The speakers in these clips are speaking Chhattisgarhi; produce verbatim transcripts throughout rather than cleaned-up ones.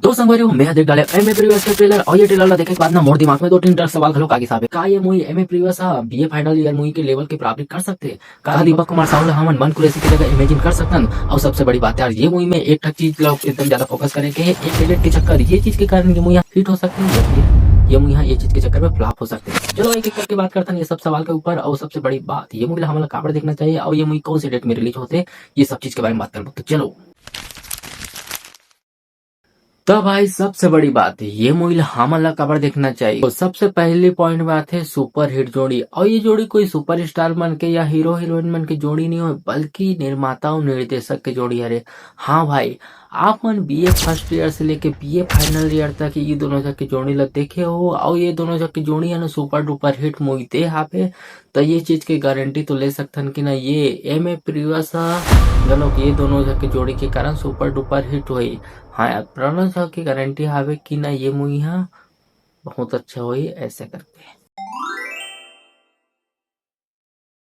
तो संगवारी हो, मैं देख डाले एमए प्रीवियस के ट्रेलर, और ये ट्रेलर ला देखे के बाद ना मोर दिमाग में दो तीन डर सवाल घलो आगे साहब। का ये मूवी एमए प्रीवियस हा बीए फाइनल ईयर मूवी के लेवल के बराबरी कर सकथे? का दीपक कुमार साहू ला हमन मन कुरैशी की जगह इमेजिन कर सकथन? और सबसे बड़ी बात यार, ये मूवी में एक ठक चीज ला एकदम ज्यादा फोकस करे के हे, एक एडिट के चक्कर, ये चीज के कारण ये मूवी हिट हो सकथे, या फिर ये मूवी ये चीज के चक्कर में फ्लॉप हो सकथे। चलो एक एक करके बात करथन ये सब सवाल के ऊपर। और सबसे बड़ी बात, ये मूवी ला हमन ला काबर देखना चाहिए और ये मूवी कौन से डेट में रिलीज होथे, ये सब चीज के बारे में बात करबो। तो चलो, त भाई सबसे बड़ी बात, ये मूवी ला हमन ला काबर देखना चाहिए। तो सबसे पहली पॉइंट में आथे सुपर हिट जोड़ी। और ये जोड़ी कोई सुपरस्टार मन के या हीरो हीरोइन मन के जोड़ी नहीं हो, बल्कि निर्माता और निर्देशक के जोड़ी हरे। हाँ भाई, आप मन बीए फर्स्ट ईयर से लेके बीए फाइनल ईयर तक ये दोनों झन के जोड़ी ला देखे हो, और ये दोनों झन के जोड़ी है ना सुपर डुपर हिट मूवी दे हावे। त ये चीज के गारंटी तो ले सकथन कि ना ये एमए प्रीवियस हा घलोक ये दोनों झन के जोड़ी के कारण सुपर डुपर हिट होही। हाँ यार, प्रणव झा के गारंटी हावे कि ना ये मूवी हा बहुत अच्छा होही, ऐसे करके।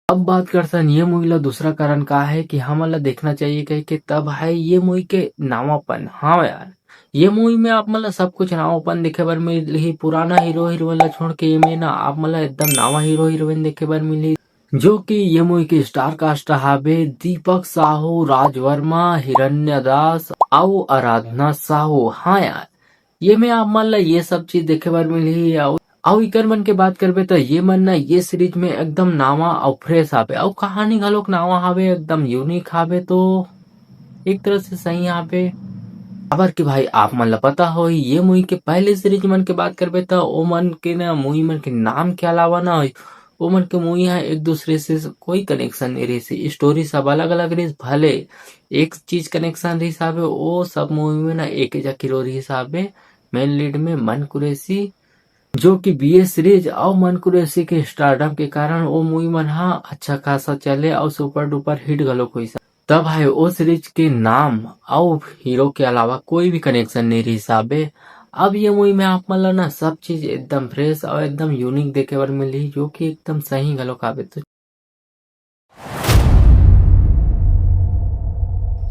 अब बात करथन ये मूवी ला दूसरा कारण का है कि हमन ला देखना चाहिए कह के, तब है ये मूवी के नावापन। हाँ यार, ये मूवी में आप मन ला सब कुछ नावापन देखे बर मिलही। पुराना हीरो हीरोइन ला छोड़ के ये में ना आप मन ला एकदम नावा हीरो हीरोइन देखे बर मिलही, जो कि ये मूवी के स्टार कास्ट हावे दीपक साहू, राज वर्मा, हिरण्य दास अउ आराधना साहू। हाँ यार, ये में आप मन ला ये सब चीज देखे बर मिलही। अउ अउ इकर मन के बात करबे त ये मन ना ये सीरीज में एकदम नावा अउ फ्रेश हावे, अउ कहानी घलोक नावा हावे, एकदम यूनिक हावे। तो एक तरह से सही हावे। अबर के भाई आप मन ला पता हो ये मूवी के पहले सीरीज मन के बात करबे त ओ मन के ना मूवी मन के नाम के अलावा ना ओ मन के मूवी हा एक दूसरे से कोई कनेक्शन नहीं रहिस। स्टोरी सब अलग अलग रहिस, भले एक चीज कनेक्शन रहिस हावे, ओ सब मूवी में ना एक जक हीरो रहिस हावे मेन लीड में मन कुरैशी, जो कि बीए सीरीज अउ मन कुरैशी के स्टारडम के कारण ओ मूवी मन हा अच्छा खासा चले अउ सुपर डुपर हिट घलोक होइस। तब है ओ सीरीज के नाम अउ हीरो के अलावा कोई भी कनेक्शन नहीं रहिस हावे। अब ये मूवी में आप मन ला ना सब चीज एकदम फ्रेश अउ एकदम यूनिक देखे बर मिलही, जो कि एकदम सही घलोक हावे। तो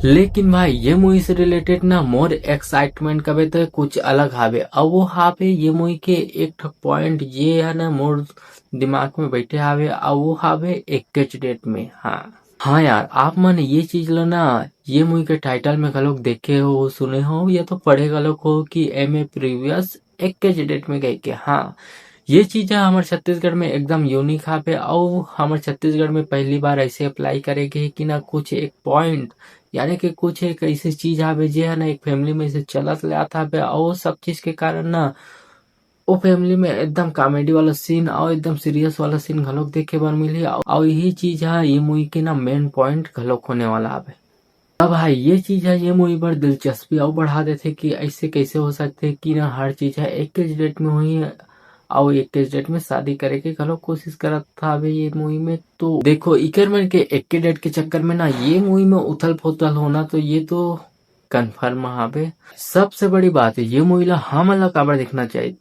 लेकिन भाई ये मूवी से रिलेटेड ना मोर एक्साइटमेंट कबे तो कुछ अलग हावे। अउ वो हावे ये मूवी के एक ठक पॉइंट ये है ना मोर दिमाग में बैठे हावे, अउ वो हावे इक्कीस डेट में। हाँ हाँ यार, आप मन ये चीज ला ना ये मूवी के टाइटल में घलोक देखे हो, सुने हो या तो पढ़े घलोक हो कि एमए प्रीवियस इक्कीस डेट में कह के। हाँ, ये चीज है हमर छत्तीसगढ़ में एकदम यूनिक हावे, अउ हमर छत्तीसगढ़ में पहली बार ऐसे अप्लाई करे गे हे कि ना कुछ एक पॉइंट यानी कि कुछ एक ऐसी चीज हावे जे है ना एक फैमिली में से चलत ले आत हावे, अउ सब चीज के कारण ना ओ फैमिली में एकदम कॉमेडी वाला सीन अउ एकदम सीरियस वाला सीन घलोक देखे बर मिलही। अउ यही चीज हा ये मूवी के ना मेन पॉइंट घलोक होने वाला हावे। अब भाई ये चीज है ये मूवी बर दिलचस्पी अउ बढ़ा देथे कि ऐसे कैसे हो सकथे कि ना हर चीज है इक्कीस डेट में होही अउ इक्कीस डेट में शादी करे के घलो कोशिश करत हावे ये मूवी में। तो देखो इकर मन के इक्कीस डेट के चक्कर में ना ये मूवी में उथल पुथल होना तो ये तो कन्फर्म हावे। सबसे बड़ी बात है ये मूवी ला हमन ला काबर देखना चाहिए।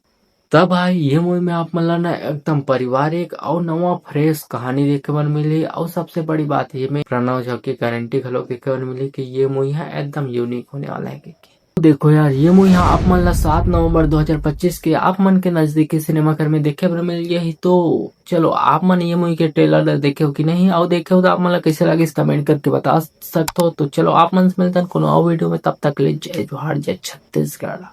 तब भाई ये मूवी में आप मन ला ना एकदम पारिवारिक अउ नवा फ्रेश कहानी देखे बर मिलही अउ सबसे बड़ी बात ये में प्रणव झा के गारंटी घलोक देखे बर मिलही कि ये मूवी हा एकदम यूनिक होने वाला है। कि देखो यार ये मूवी हा आप मन ला सात नवंबर दो हज़ार पच्चीस के आप मन के नजदीकी सिनेमाघर में देखे बर मिल जाही। तो चलो आप मन ये मूवी के ट्रेलर ला देखे हो कि नहीं, अउ देखे हो तो आप मन ला कैसे लगिस कमेंट करके बता सकते हो। तो चलो आप मन से मिलते हैं कोनो और वीडियो में, तब तक के लिए जय जोहार, जय छत्तीसगढ़।